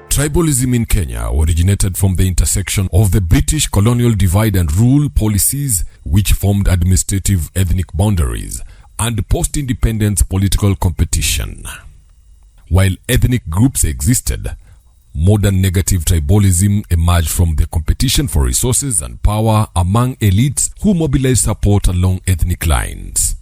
Tribalism in Kenya originated from the intersection of the British colonial divide and rule policies, which formed administrative ethnic boundaries, and post-independence political competition. While ethnic groups existed, modern negative tribalism emerged from the competition for resources and power among elites who mobilized support along ethnic lines.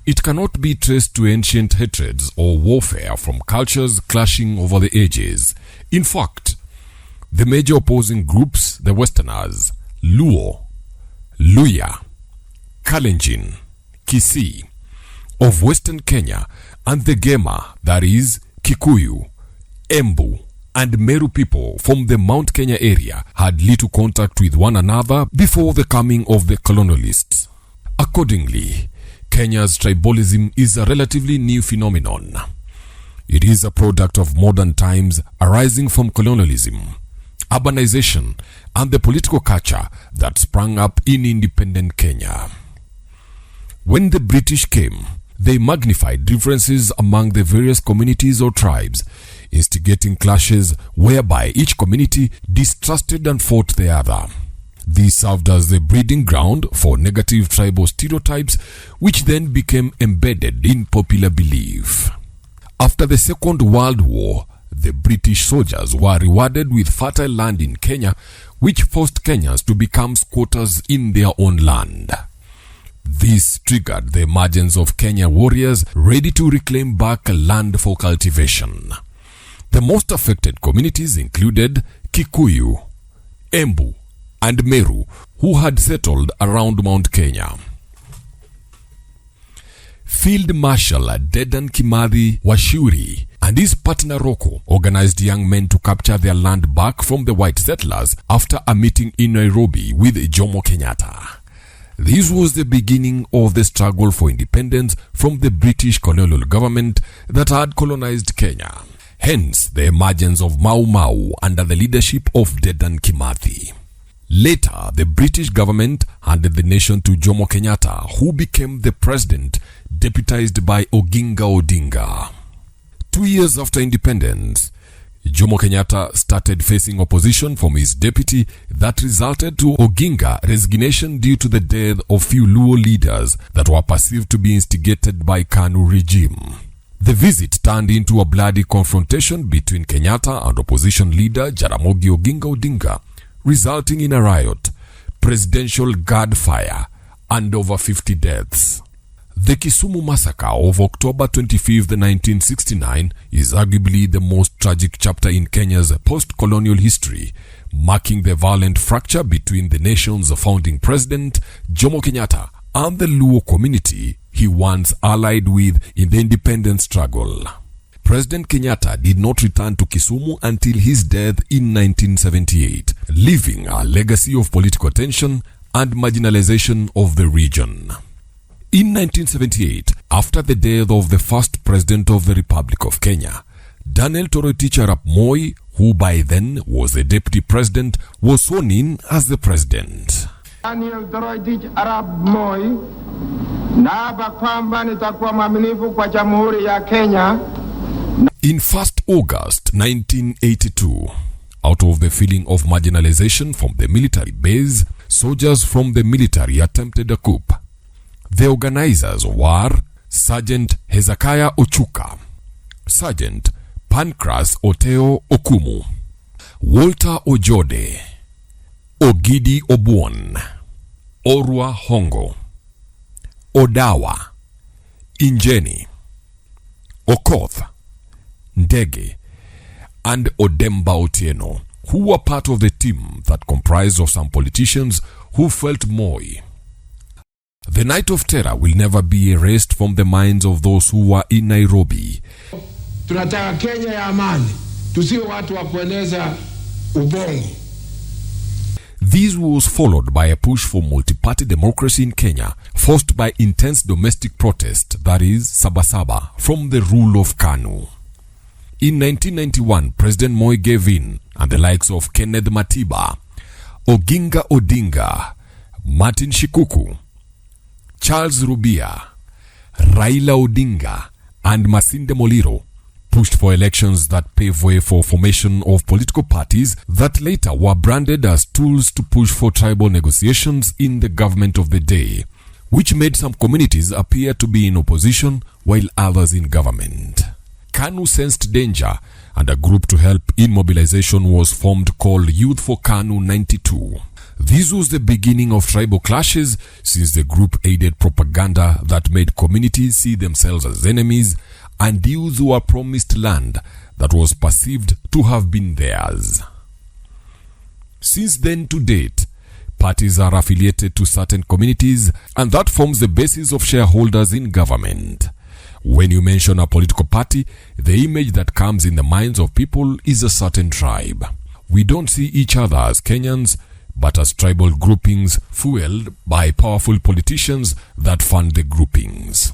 It cannot be traced to ancient hatreds or warfare from cultures clashing over the ages. In fact, the major opposing groups, the Westerners, Luo, Luya, Kalenjin, Kisii, of Western Kenya, and the Gema, that is, Kikuyu, Embu, and Meru people from the Mount Kenya area had little contact with one another before the coming of the colonialists. Accordingly, Kenya's tribalism is a relatively new phenomenon. It is a product of modern times arising from colonialism, urbanization, and the political culture that sprang up in independent Kenya. When the British came, they magnified differences among the various communities or tribes, instigating clashes whereby each community distrusted and fought the other. This served as the breeding ground for negative tribal stereotypes, which then became embedded in popular belief. After the Second World War, the British soldiers were rewarded with fertile land in Kenya, which forced Kenyans to become squatters in their own land. This triggered the emergence of Kenya warriors ready to reclaim back land for cultivation. The most affected communities included Kikuyu, Embu, and Meru, who had settled around Mount Kenya. Field Marshal Dedan Kimathi Waruinge and his partner Rocco organized young men to capture their land back from the white settlers after a meeting in Nairobi with Jomo Kenyatta. This was the beginning of the struggle for independence from the British colonial government that had colonized Kenya. Hence, the emergence of Mau Mau under the leadership of Dedan Kimathi. Later, the British government handed the nation to Jomo Kenyatta, who became the president, deputized by Oginga Odinga. 2 years after independence, Jomo Kenyatta started facing opposition from his deputy that resulted to Oginga resignation due to the death of few Luo leaders that were perceived to be instigated by KANU regime. The visit turned into a bloody confrontation between Kenyatta and opposition leader Jaramogi Oginga Odinga, resulting in a riot, presidential guard fire, and over 50 deaths. The Kisumu massacre of October 25, 1969 is arguably the most tragic chapter in Kenya's post-colonial history, marking the violent fracture between the nation's founding president, Jomo Kenyatta, and the Luo community he once allied with in the independence struggle. President Kenyatta did not return to Kisumu until his death in 1978, leaving a legacy of political tension and marginalization of the region. In 1978, after the death of the first president of the Republic of Kenya, Daniel Toroitich Arap Moi, who by then was the deputy president, was sworn in as the president. Daniel Toroitich Arap Moi, naapa kwamba nitakuwa mwaminifu kwa Jamhuri ya Kenya. In 1st August 1982, out of the feeling of marginalization from the military base, soldiers from the military attempted a coup. The organizers were Sergeant Hezekiah Ochuka, Sergeant Pancras Oteo Okumu, Walter Ojode, Ogidi Obuon, Orwa Hongo, Odawa, Injeni, Okoth, Ndege, and Odemba Otieno, who were part of the team that comprised of some politicians who felt Moi. The night of terror will never be erased from the minds of those who were in Nairobi. Tunataka Kenya ya amani, tusiwe watu wa kueneza ubongo. This was followed by a push for multi-party democracy in Kenya, forced by intense domestic protest, that is, Sabasaba, from the rule of KANU. In 1991, President Moi gave in, and the likes of Kenneth Matiba, Oginga Odinga, Martin Shikuku, Charles Rubia, Raila Odinga, and Masinde Muliro pushed for elections that pave way for formation of political parties that later were branded as tools to push for tribal negotiations in the government of the day, which made some communities appear to be in opposition while others in government. KANU sensed danger, and a group to help in mobilization was formed called Youth for KANU 92. This was the beginning of tribal clashes, since the group aided propaganda that made communities see themselves as enemies, and youth were promised land that was perceived to have been theirs. Since then to date, parties are affiliated to certain communities, and that forms the basis of shareholders in government. When you mention a political party, the image that comes in the minds of people is a certain tribe. We don't see each other as Kenyans, but as tribal groupings fueled by powerful politicians that fund the groupings.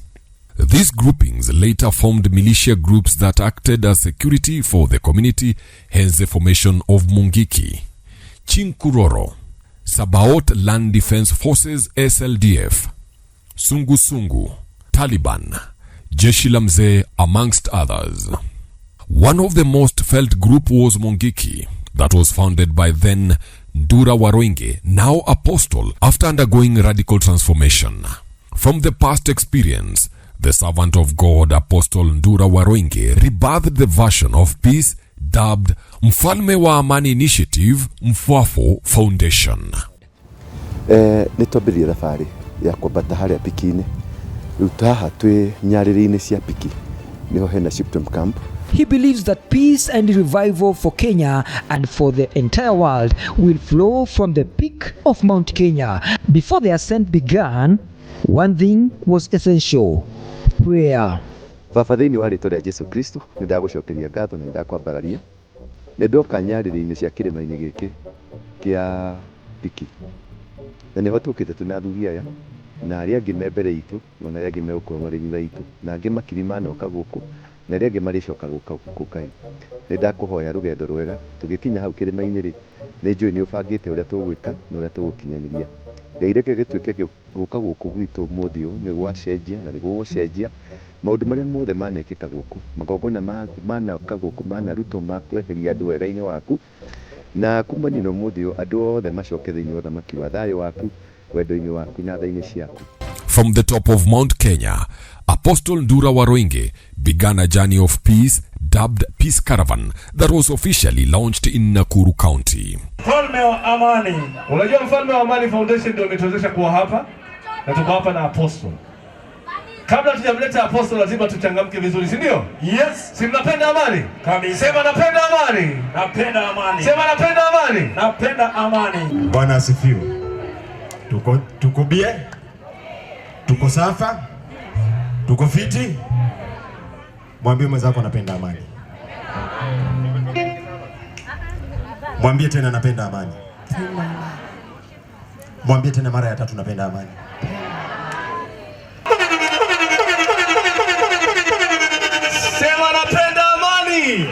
These groupings later formed militia groups that acted as security for the community, hence the formation of Mungiki, Chinkuroro, Sabaot Land Defense Forces SLDF, Sungu, Taliban, Jeshi la Mzee, amongst others. One of the most felt group was Mungiki, that was founded by then Ndurawaruinge, now Apostle, after undergoing radical transformation. From the past experience, the servant of God Apostle Ndurawaruinge rebirthed the version of peace dubbed Mfalme wa Amani Initiative Mfwafo Foundation. Nitwambirie thabarĩ ya kwambata harĩa piki-inĩ rĩu taha twĩ nyarĩrĩ-inĩ cia piki niho hena Shipton camp. He believes that peace and revival for Kenya and for the entire world will flow from the peak of Mount Kenya. Before the ascent began, one thing was essential: prayer. Baba, thĩinĩ wa rĩĩtwa rĩa Jesu Kristo nĩ ndagũcokeria ngatho na nĩ ndakwambararia. Nĩ ndoka nyarĩrĩ-inĩ cia kĩrĩma-inĩ gĩkĩ kĩa piki, na nĩho tũkĩte tũnathuri aya na arĩa angĩ me mbere itũ na arĩa angĩ megũkorwo marĩ thutha itũ na angĩ makirima noka gũkũ na arĩa angĩ marĩcoka gũkũ kaĩ. Nĩ ndakũhoya rũgendo rwega, tũgĩkinya hau kĩrĩma-inĩ rĩ, nĩ njũĩ nĩ ũbangĩte ũrĩa tũgwĩka na ũrĩa tũgũkinyanĩria. Ngai reke gĩtuĩke gũka gũkũ gwitũ ũmũthĩ ũyũ nĩ gwacenjia na nĩ gũgũcenjia maũndũ marĩa mothe manekĩka gũkũ, magongona manoka gũkũ manarutwo ma kweheria andũ wega-inĩ waku, na kumania na ũmũthĩ ũyũ andũ othe macoke thĩinĩ wa ũthamaki wa thayũ waku, wendo-inĩ waku na tha-inĩ ciaku. From the top of Mount Kenya, Apostle Ndurawaruinge began a journey of peace dubbed Peace Caravan that was officially launched in Nakuru County. Mfalme wa Amani. Unajua Mfalme wa Amani Foundation ndio imetuwezesha kuwa hapa na tuko hapa na Apostle. Kabla tujamleta Apostle lazima tuchangamke vizuri, si ndio? Yes. Si mnapenda amani? Kabisa. Sema napenda amani. Napenda amani. Sema napenda amani. Napenda amani. Bwana asifiwe. Tuko bie? Tuko safa? Tuko fiti? Mwambie mwenzako napenda amani. Mwambie tena napenda amani. Mwambie tena mara ya tatu napenda amani. Sema napenda amani.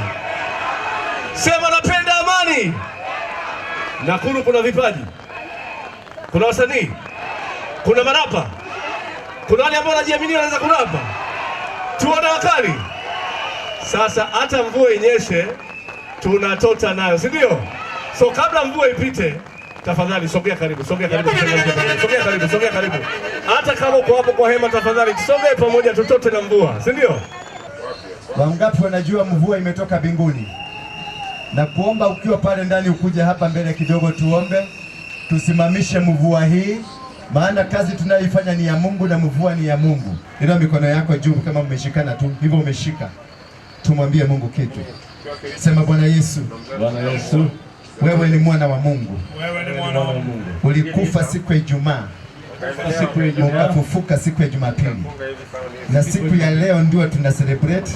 Sema napenda amani. Nakuru kuna vipaji. Kuna wasanii. Kuna marapa. Kuna wale ambao wanajiamini wanaweza kurapa. Tuone wakali. Sasa hata mvua inyeshe tunatota nayo, si ndio? So kabla mvua ipite, tafadhali sogea karibu. Sogea karibu. Hata kama uko hapo kwa hema, tafadhali tusogee pamoja tutote na mvua, si ndio? Wangapi wanajua mvua imetoka mbinguni? Na kuomba ukiwa pale ndani ukuja hapa mbele kidogo tuombe. Tusimamishe mvua hii, maana kazi tunayoifanya ni ya Mungu na mvua ni ya Mungu. Inua mikono yako juu kama umeshikana tu, hivyo umeshika. Tumwambie Mungu kitu. Sema Bwana Yesu. Bwana Yesu, wewe ni mwana wa Mungu. Wewe ni mwana wa Mungu. Ulikufa siku ya Ijumaa. Ukafufuka siku ya Jumapili. Na siku ya leo ndio tuna celebrate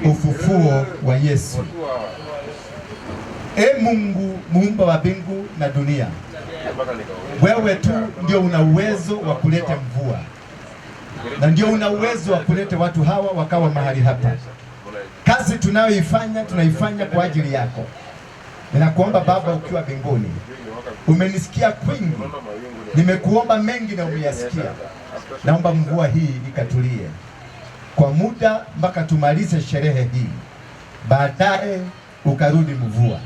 ufufuo wa Yesu. Mungu muumba wa mbingu na dunia, wewe tu ndio una uwezo wa kuleta mvua, na ndio una uwezo wa kuleta watu hawa wakawa mahali hapa. Kazi tunaifanya kwa ajili yako. Ninakuomba Baba ukiwa mbinguni, umenisikia kwingi, nimekuomba mengi na umeyasikia. Naomba mvua hii ikatulie. kwa muda mpaka tumalize sherehe hii, baadaye ukarudi mvua.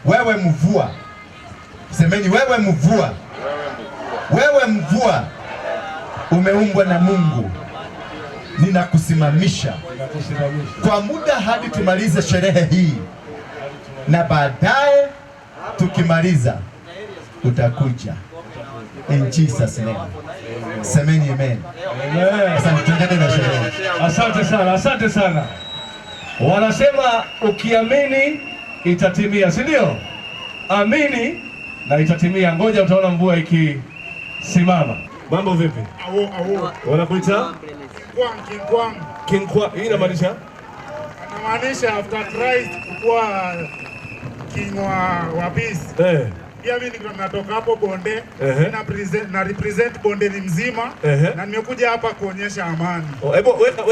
Wewe mvua, semeni wewe mvua, wewe mvua, umeumbwa na Mungu, ninakusimamisha kwa muda hadi tumalize sherehe hii, na baadaye tukimaliza utakuja. In Jesus name. Semeni amen. Asante sana, asante sana. Wanasema ukiamini itatimia, si ndio? Amini na itatimia. Ngoja utaona mvua ikisimama. Mambo vipi? Wanakuita King Kwang. Hii inamaanisha? Inamaanisha after Christ kuwa king wa peace. Pia mimi natoka hapo Bonde, na represent Bondeni mzima, na nimekuja hapa kuonyesha amani.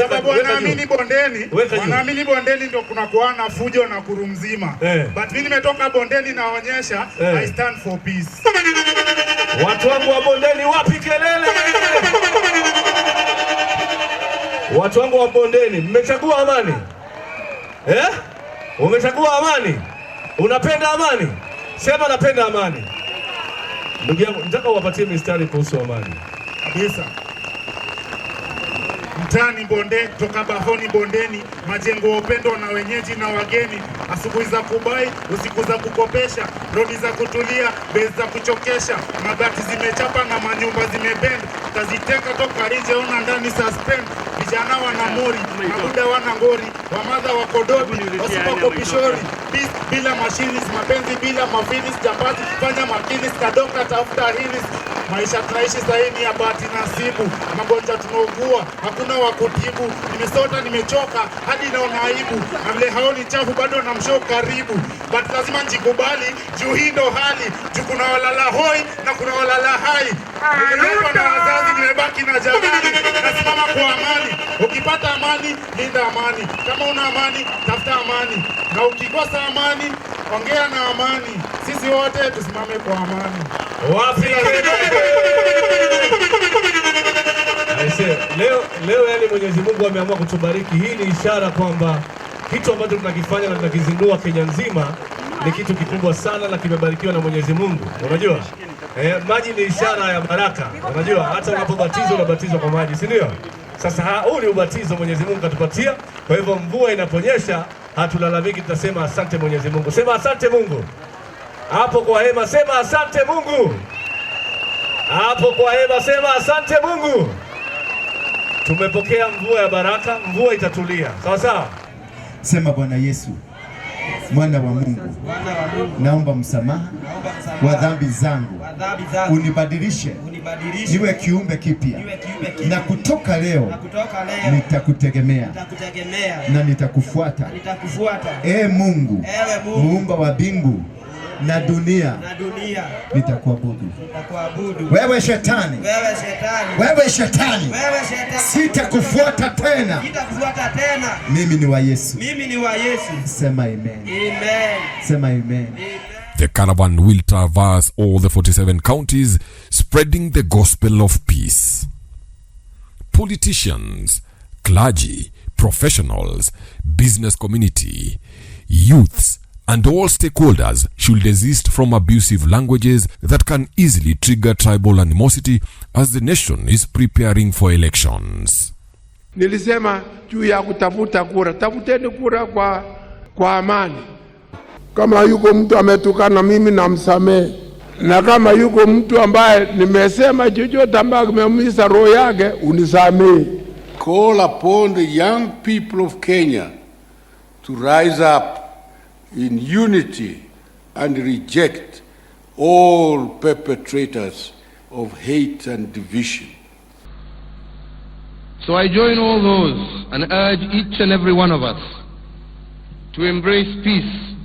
Sababu wanaamini Bondeni ndio kuna kuana fujo na kuru mzima. But mimi nimetoka Bondeni naonyesha I stand for peace. Watu wangu wa Bondeni wapi kelele? Watu wangu wa Bondeni, mmechagua amani? Umechagua amani? Unapenda amani? Sema napenda amani. Ndugu yangu, nataka uwapatie mistari kuhusu amani. Kabisa. Mtani Bonde, toka Bahoni Bondeni, majengo ya upendo na wenyeji na wageni, asubuhi za kubai, usiku za kukopesha, rodi za kutulia, bezi za kuchokesha, mabati zimechapa na manyumba zimebend, taziteka toka nje ona ndani suspend, vijana wana mori, mabuda wana ngori, wamadha wako dobi, wasipako pishori, peace bila mashini, mapenzi bila mafinis, jambazi fanya makini, kadokta tafuta hilis. Maisha tunaishi sahi ni ya bahati nasibu, magonjwa tunaugua, hakuna wa kutibu, nimesota nimechoka, hadi naona aibu, na vile haoni chafu bado na msho karibu, but lazima njikubali, juu hii ndo hali, juu kuna walala hoi na kuna walala hai, nimeletwa na wazazi, nimebaki na jamani, nasimama kwa amani, ukipata amani, linda amani, kama una amani, tafuta amani, na ukikosa amani, ongea na amani, sisi wote tusimame kwa amani. Wapi? Leo yani Mwenyezi Mungu ameamua kutubariki. Hii ni ishara kwamba kitu ambacho tunakifanya na tunakizindua Kenya nzima ni kitu kikubwa sana na kimebarikiwa na Mwenyezi Mungu. Unajua? Maji ni ishara ya baraka. Unajua hata unapobatizwa unabatizwa kwa maji, si ndio? Sasa huu ni ubatizo Mwenyezi Mungu katupatia. Kwa hivyo mvua inaponyesha hatulalamiki, tutasema asante Mwenyezi Mungu. Sema asante Mungu. Hapo kwa hema sema asante Mungu. Hapo kwa hema sema asante Mungu. Tumepokea mvua ya baraka, mvua itatulia. Sawa sawa? Sema Bwana Yesu, mwana wa Mungu, naomba msamaha wa dhambi zangu, unibadilishe niwe kiumbe kipya, na kutoka leo nitakutegemea na nitakufuata. Mungu, muumba wa mbingu na dunia, nitakuabudu. Wewe shetani, sitakufuata tena. Mimi ni wa Yesu. Sema amen. Sema amen. The caravan will traverse all the 47 counties, spreading the gospel of peace. Politicians, clergy, professionals, business community, youths, and all stakeholders should desist from abusive languages that can easily trigger tribal animosity as the nation is preparing for elections. Nilisema juu ya kutafuta kura, tafuteni kura kwa amani. Kama yuko mtu ametukana mimi namsamehe, na kama yuko mtu ambaye nimesema chochote ambaye kimeumiza roho yake unisamehe. Call upon the young people of Kenya to rise up in unity and reject all perpetrators of hate and division. So I join all those and urge each and every one of us to embrace peace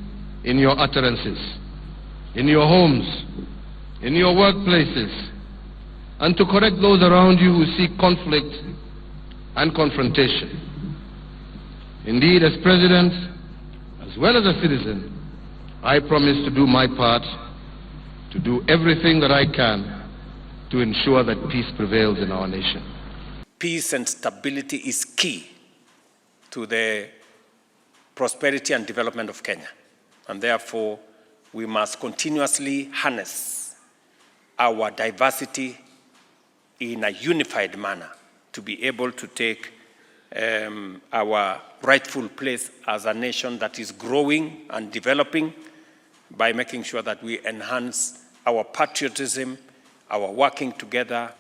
in your utterances, in your homes, in your workplaces, and to correct those around you who seek conflict and confrontation. Indeed, as President, as well as a citizen, I promise to do my part, to do everything that I can to ensure that peace prevails in our nation. Peace and stability is key to the prosperity and development of Kenya. And therefore, we must continuously harness our diversity in a unified manner to be able to take our rightful place as a nation that is growing and developing by making sure that we enhance our patriotism, our working together.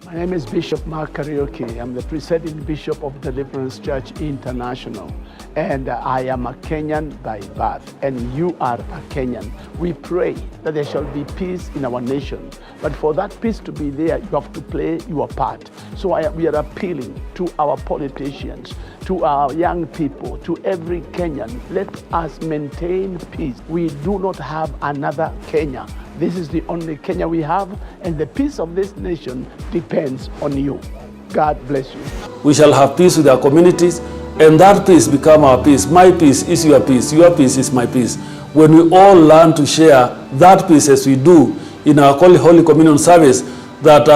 My name is Bishop Mark Karaoke. I'm the presiding bishop of Deliverance Church International, and I am a Kenyan by birth, and you are a Kenyan. We pray that there shall be peace in our nation, but for that peace to be there, you have to play your part. So we are appealing to our politicians, to our young people, to every Kenyan. Let us maintain peace. We do not have another Kenya. This is the only Kenya we have, and the peace of this nation depends on you. God bless you. We shall have peace with our communities, and that peace become our peace. My peace is your peace is my peace. When we all learn to share that peace as we do in our Holy Communion service, that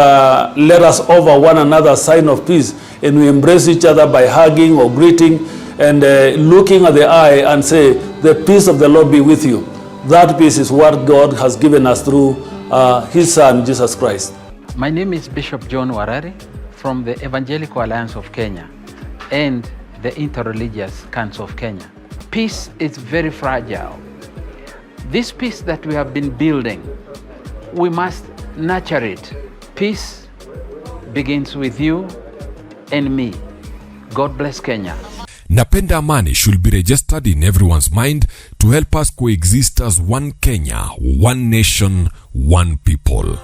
let us offer one another a sign of peace, and we embrace each other by hugging or greeting and looking at the eye and say, the peace of the Lord be with you. That peace is what God has given us through His Son, Jesus Christ. My name is Bishop John Warari from the Evangelical Alliance of Kenya and the Interreligious Council of Kenya. Peace is very fragile. This peace that we have been building, we must nurture it. Peace begins with you and me. God bless Kenya. Napenda Amani should be registered in everyone's mind to help us coexist as one Kenya, one nation, one people.